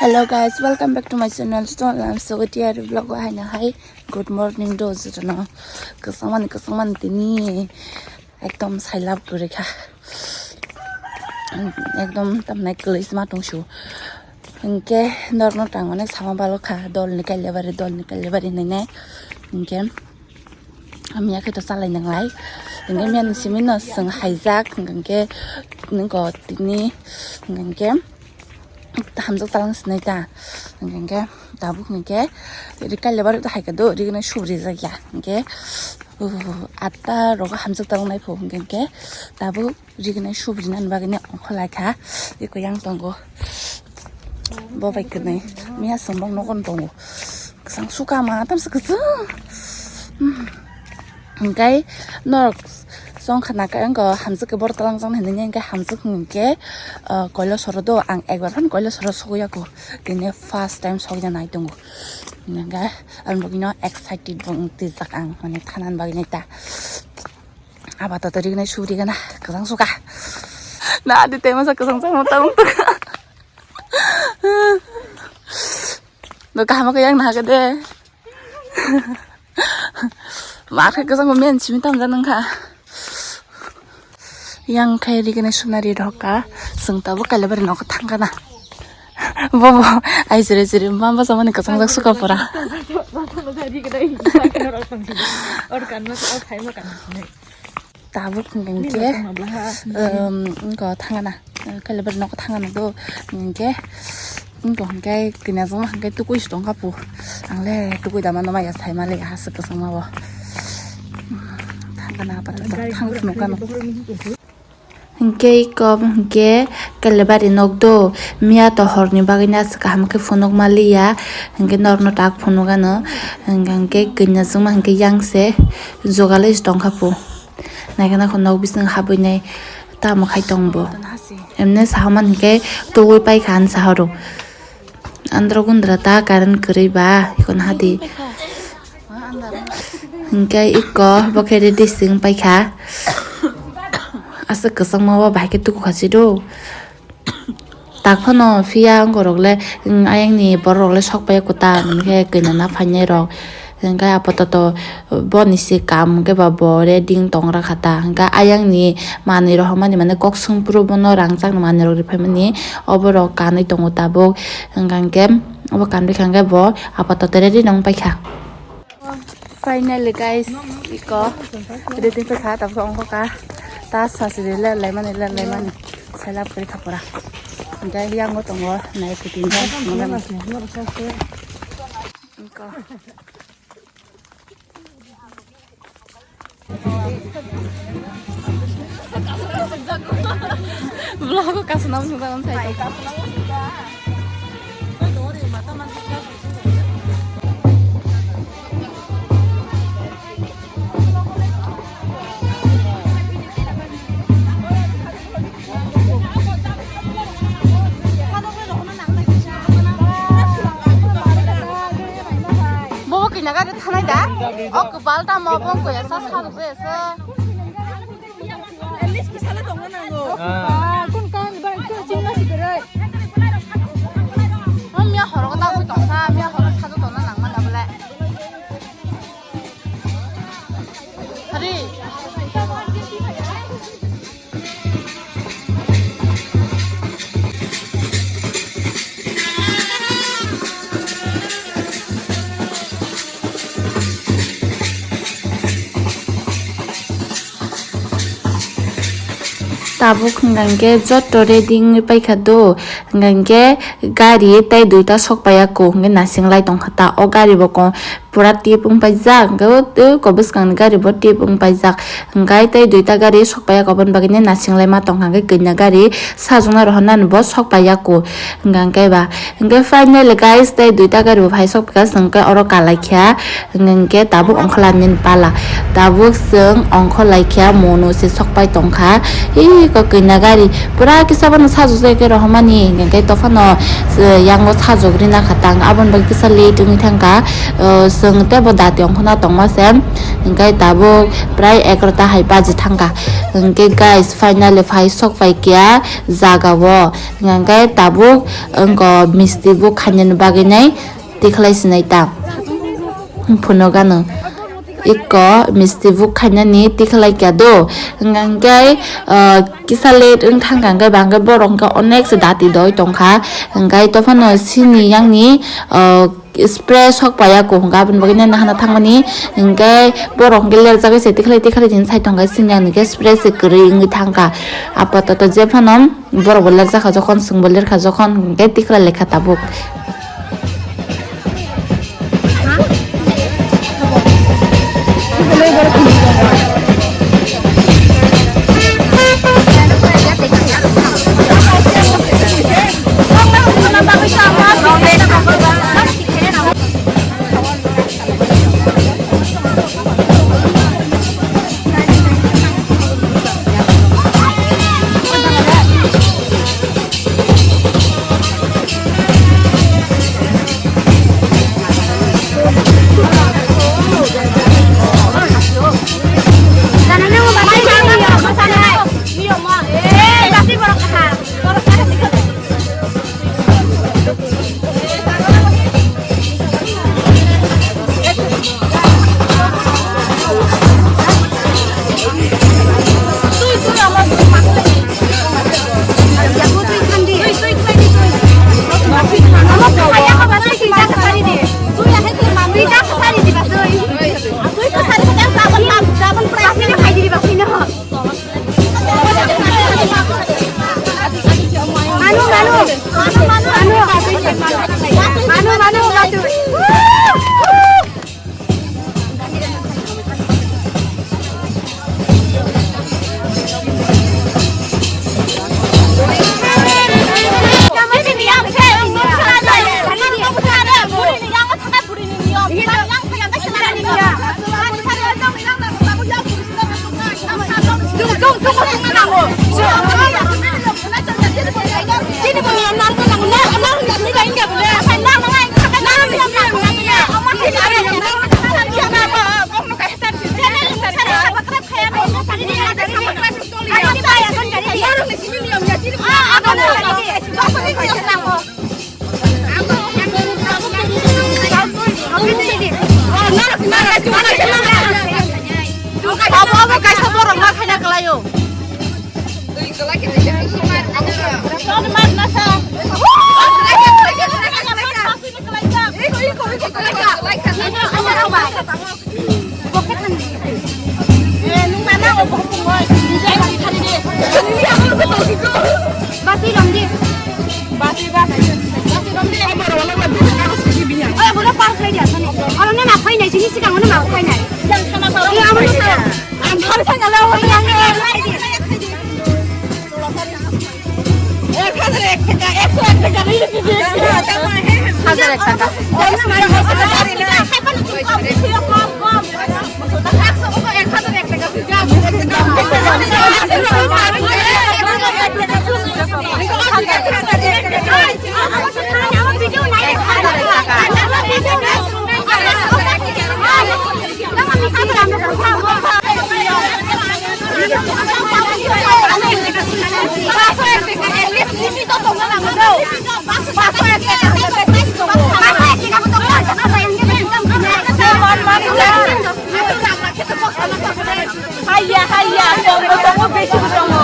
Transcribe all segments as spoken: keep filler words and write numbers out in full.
Hello guys, welcome back to my channel. Stone Lam Sogotiar vlog o haino hai. Good morning do jotono. Kwchangmani kwchangmani tini ekdom sailab gurikha. Ekdom tamnai kwlwisma tongsu. Hinkhe norno tangmani sama balokha, dolni kailabari, dolni kailabari hinwi nai. Hinkhe Miya khe to chalai nanglai. Hinkhe miya ni simi no chwng haijak, hinkhe nungko tini hinkhe hamjak talang sinai ta. Hinkhe tabuk hinkhe ri kailabari to haikhe do, ri gwnai subri jak ya. Hinkhe, uh, atta rogo hamjak talang nai pho hinkhe tabuk. Rignai subrinani bagwi ongkhorlaikha, eko yang tongo. Bo bai kwnwi miya songbo nogo tongo. Kwchang suka ma tamsa kwchang. Hinkhe norok chongkha naka wngkha hamjak khe borok talangjaknai hinwi hinkhe hamjak hinkhe, ah, koilo soro do ang ekbar phano koilo soro sogwi yaku. Tini first time sogwi nai tongo. Hinkhe ang bagwino excited bo wng twijak ang mane thanani bagwi nai ta. Aba tato rignai subri gana kwchang suka. Na adi tema sa kwchang sa mata wng tuka. No kahama kaya na hagade. Mar khe kwchang men simi tam janang kha. Yang khai rignai sunari roka sung tabo kailabari nok thang kana. Bobo ai jere jere mamba samani kwchang jak suka pora. Tabuk hinkhe um, wngkha thangana, kailabari nok thangana do hinkhe wngkha hinkhe kanya jongma hinkhe tukui se tongkha pu. Angle tukui dama no maya sai male ha se kwchangma bo. Thangana apa thang phunukano. Hinkhe iko hinkhe kailabari nok do miya to horni bagwi na se kaham khe phunuk maliya. Hinkhe norno tak phunuk ano hinkhe kanya jongma hinkhe yang se jogalai se tongkha pu. Naikhe naikhe nok bising habwi nai tamo khai tong bo. Emne saha man hinkhe tugui paikha ang saha rw. Andro gundra ta current kwrwi ba, ikon hati. Hinkhe ikko bo khe ready sing paikha. Aswk kwchangma bo bahai khe tuku kha si do. Tak phano phiya wngkha rok le, ayang ni borok rok le sok pai kuta, hinkhe kanya na phainai rok. Hinkhe apato to boni se kam hinkhe ba bo ready wng tong rakha ta. Hinkhe ayang ni manwi rok hamani mane kok songphuru bono rangchak ni manwi rok riphaimani oborok kanwi tongo tabuk. Hinkhe obo kanwi kha hinkhe bo apato to ready wng paikha. Finally guys, iko ready paikha tabuk ongkha ta sasiri le laimani le laimani selap kari khapura. Hinkhe yango tongo nai kutin iko. Vlog o kasana mung jang sai. Bobo kina gari thanai da? O kwbal tamo bong koya sa sa rwgwi asa. Ah. Kun kan ba kun chingma si berai. O miya horo ko ta bui tong sa, miya horo sa tong na nang ma da bole. Hari. Tabuk hwnkha hwnkhe joto ready wngwi paikha do, hwnkha hwnkhe gari tei duita sok paiya kuk hwnkhe nasing lai tongkha ta. O gari bo kong pura tip wng paijak, hwnkhe o tei kok bwskangni gari bo tip wng paijak, hwnkhe tei duita gari sok paiya kok, aboni bagwino nasing lai ma tongkha hwnkhe kanya gari sajwkna rohornani bo sok paiya kuk, hwnkha hwnkhe ba. Hwnkhe finally guys, tei duita gari bo phai sok phaikha, chwng khe oro kalaikha, hwnkhe tabuk ongkha lainani pala, tabuk chwng ongkha laikha, mono se sok pai tongkha, iko kanya gari pura kisa bono sajwk jai khe rohormani, hwnkhe tei tophano, eh, yango sajwk rina kha tang, aboni bagwi kisa late wngwi thangkha, eh, Chwng teibo dati ongkhorna tongma se, hwnkhe tabuk prai egarota hai baji thangkha. Hwnkhe guys, finally phai sok phai kha jaga o. Hwnkhe tabuk wngkha misti bo khainani bagwi nai tikhlai sinai ta. Phunukgano. Iko misti bo khainani tikhlai kha do. Hwnkhe, ah, kisa late wng thangkha, hwnkhe bangkhe borok hwnkhe onek se dati doi tongkha. Hwnkhe tophano sini yangni, ah, spray sok paya ko hwnkha, aboni bagwi nai nahana thangmani hwnkhe borok hwnkhe lerjagwi se tikhlai tikhlai din sai tongkha, sini ang hwnkhe spray se kwrwi wngwi thangkha. Apatoto jephano borok bo lerjakha jokhon, chwng bo lerkha jokhon, hwnkhe tikhlai lekha tabuk. Manu, manu, manu, manu, manu, manu, manu. Abo, abo kaisa borok ma khaina kwlaio. Bati rom di. Bati, bati. Bati rom di. Oy, abo no par khai dia, sani. Aro no na khai nai, sini sikang no na khai nai. Yang sama sama. Iya, amo no sa. Ang khai khai ngala, amo yang khai di. Ek hajar ek taka, ekso ek taka, ini di. Hajar ek taka. Haiya, haiya, tongo, tongo, besi tongo.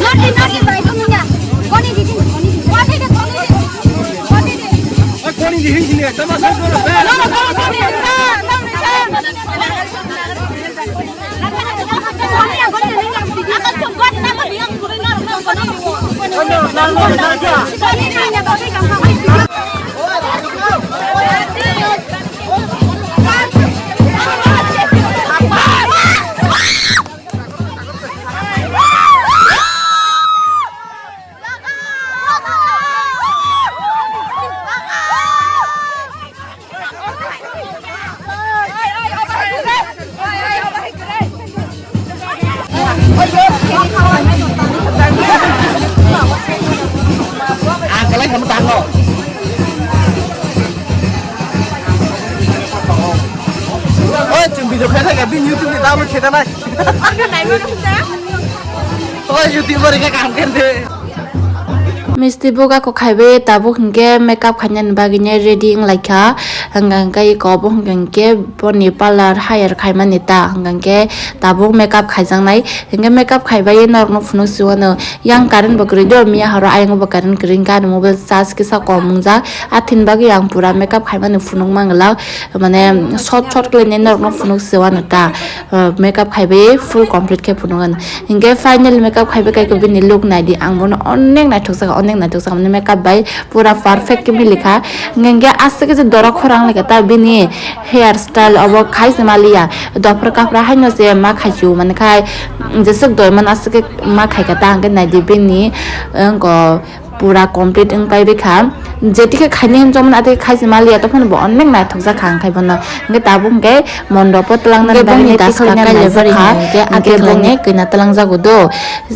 Noti, noti, bai, tongo ya. Koni di, koni di. Koni di, koni di. Koni di, koni di. Tama sa koro, be. No, no, koni di. Abo kheta nai. Oi, YouTuber ke kam kar de. Misti buga ko khaibai tabuk hinkhe makeup khainani bagwi ne ready wng laikha. Hwnka hwnkhe eko obo hwnka hwnkhe boni parlour hire khaimani ta, hwnka hwnkhe tabuk makeup khaijaknai. Hinkhe makeup khaibai norokno phunuk si wano. Yang current bo kwrwi do, miya horo ayang bo current kwrwi, hinkhe ani mobile charge kisa kom wngjak. A thini bagwi ang pura makeup khaimani phunuk manglak, mane short short khlainai norokno phunuk se wano ta, makeup khaibai full complete khe phunuk ano. Hinkhe final makeup khaibai khe bini look naidi, ang bono onek naithok jak, onek naithok jak, mane makeup bai pura perfect khe milikha. Hinkhe aswk khe je dora khorang laikha ta bini hair style obo khai se maliya, dophra kaphra haino se ma khaichu, mane khai jeswk doimani aswk khe ma khaikha ta, hwnkhe naidi bini wngko pura complete wng pai bwkha. Jetikhe khaini hinwi chongmani, atwi khai se maliya, tophano bo onek naithok jak kha, hwnkhe bono hwnkhe tabuk hwnkhe mondopo twlangna bagwi tei swkang kailabari kha, hwnkhe bongni kina twlang jago do.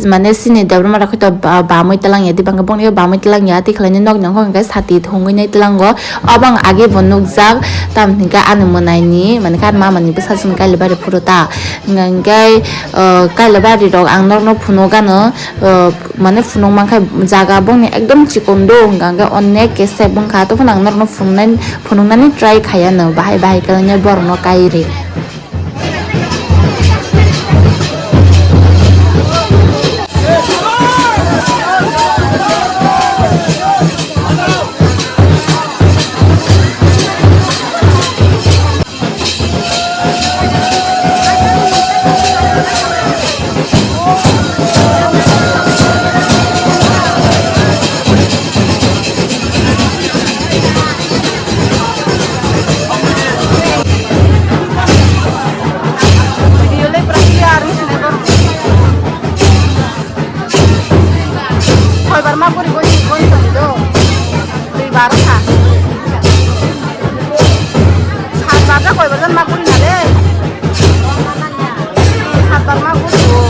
Mane chini debra mara khaito ba-, bamwi twlang ya, tei bangkhe bongni bamwi twlang ya, tei khlainai nokni ongkhor hwnkhe sati thwngwi nai twlango. Obo ang age bo nukjak, tamoni hwnkhe ani mwnaini, mane ani mamani bwsajwkni kailabari phuru ta. Hwnkhe, uh, kailabari rok ang norokno phunuk gano, uh, mane phunuk mankha jaga bongni ekdom chikon do, hwnkhe onek kesep wngkha, tophano ang norokno phunuknai, phunuknani try khaiya no, bahai bahai khe borokno kai ri. Video le pura clear wngkha borok. Koibar ma puri goi goi tong do. Twi bar kha. Sat bar ja koibar jan ma puri na le. Sat bar ma puri o.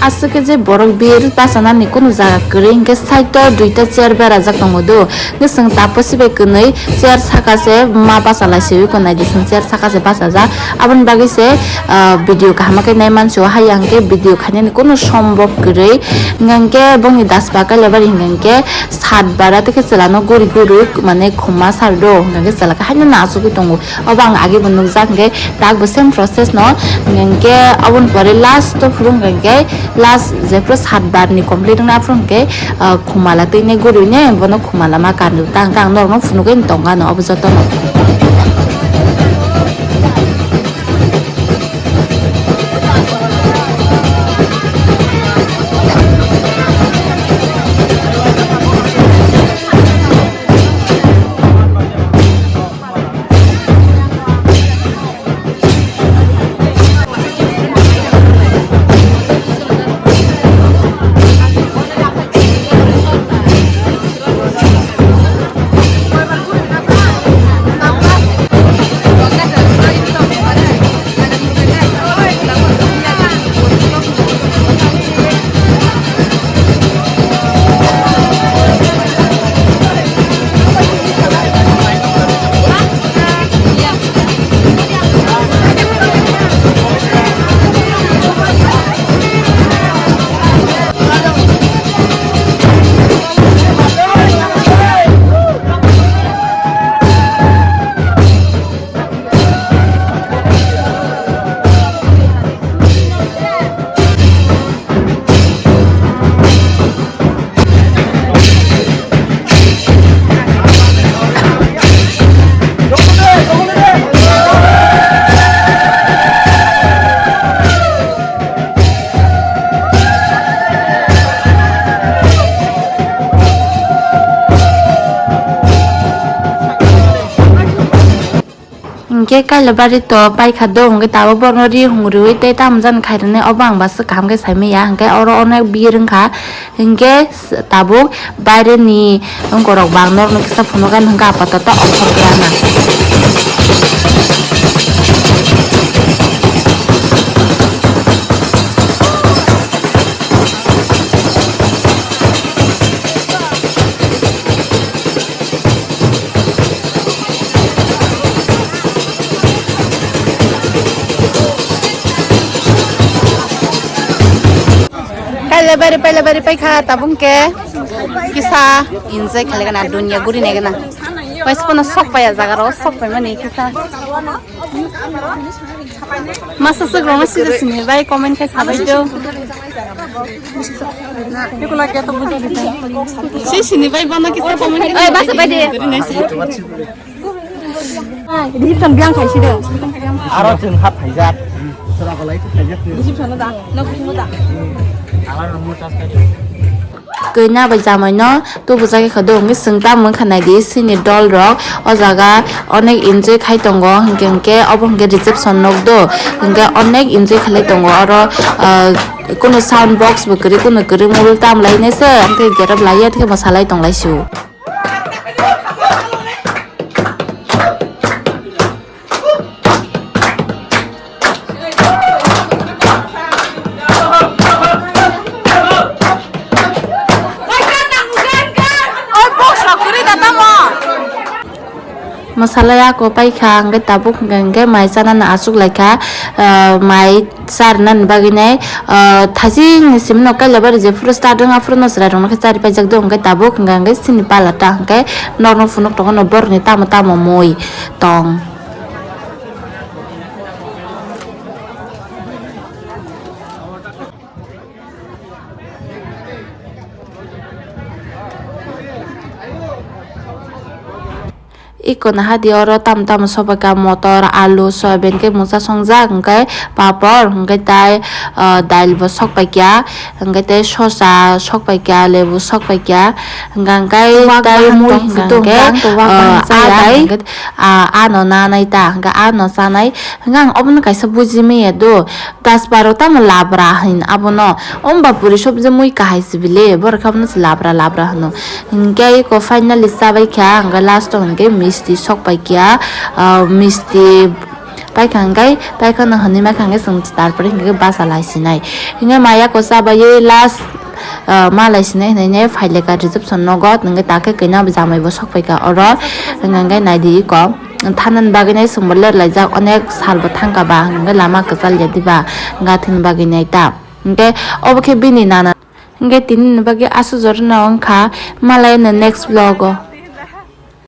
Aswk khe je borok bir bachanani kunu jaga kwrwi hinkhe side o duita chair berajak tongo do. Hwnkhe chwng tapo sibai kwnwi chair saka se ma bachalai se wi kwnai di chwng chair saka se bachajak. Aboni bagwi se, ah, video kaham khe nai mansi o, haiya hinkhe video khainani kunu sombok kwrwi. Hinkhe bongni daspa kailabari hinkhe sat bara tei khe chwla no guri guri mane khuma sar do, hinkhe chwla khe haino no achugwi tongo. Obo ang age bo nukjak, hinkhe tak bo same process no, hinkhe aboni pore last o phuru hinkhe last jephuru sat bar ni complete wngna phuru hinkhe, ah, khumala twi ne guri ne bono khumala ma kandu ta, hinkhe ang norokno phunugwi tongkha no obo jotono. Hinkhe kailabari to paikha do, hinkhe tabuk borokno ri hung riui tei tamo jani khairoknai, obo ang bwswk kaham khe saimanya. Hinkhe oro onek bir wngkha, hinkhe tabuk baireni wngkorok bang norokno kisa phunukgani hinkhe apatoto okhorkhe rana. Bari paila bari paikha tabung ke kisa enjoy khaligana dunya guri naigana. Wais pono sok paya jaga ro sok pai mani kisa. Masa suk rong sida sini bai comment khai sabai do. Si sini bai bono kisa comment khai. Oi, basa bai de. Reception biang khai si de. Aro chwng hap phaijak. Reception da. Nok mo da. Kanya bai jamai no tubu jagwi kha do hwnwi swng tamo wngkha naidi sini dol rok o jaga onek enjoy khai tongo hinkhe hinkhe obo hinkhe reception nok do hinkhe onek enjoy khalai tongo oro ah, kunu sound box bo kwrwi kunu kwrwi mobile tam lai nai se hinkhe gerap laiya thikhe mwsalai tong lai sio. Mwsalai ako paikha, hwnkhe tabuk hwnkhe, hwnkhe mai chanani achuk laikha, ah, mai charnani bagwi nai, ah, thajingni simi no kailabari je phuru start wngya phuru no chwrairokno khe chari paijak do, hwnkhe tabuk hwnkhe, hwnkhe chini pala ta hwnkhe norno phunuk tongo no borokni tamo tamo mui tong. Iko naha di oro tamo tamo sobai ka motor, alu, soyabin khe mungsa songjak, hwnkhe papor, hwnkhe tai, ah, dail bo sok pai kya, hwnkhe tai sosa sok pai kya, lebu sok pai kya, hwnkhe tai mui hwnkhe, ah, ano nanai ta, hwnkhe ano chanai, hwnkhe ang obono kaisa buji maya do. Gasparo tamo labra hin abono. Omba puri sob je mui kahai sibile. Borok abono se labra labra hino. Hinkhe iko finally chabai kha. Hinkhe last o hinkhe misti sok pai kya. Ah, misti pai kha hinkhe pai khano hinui ma kha hinkhe chwng tarpore hinkhe basa lai sinai. Hinkhe maya ko chabai last, ah, ma lai sinai hinui ne phaile ka reception nogo. Hinkhe takhe kina jamai bo sok pai kha oro. Hinkhe naidi iko. Thanani bagwi nai chwngbo ler laijak, onek salbo thangkha ba, hwnkhe lama kwchal ya diba, hwnkhe athini bagwi nai ta. Hwnkhe obo khe bini nana. Hwnkhe tinini bagwi aswk jorano wngkha, malai no next vlog o.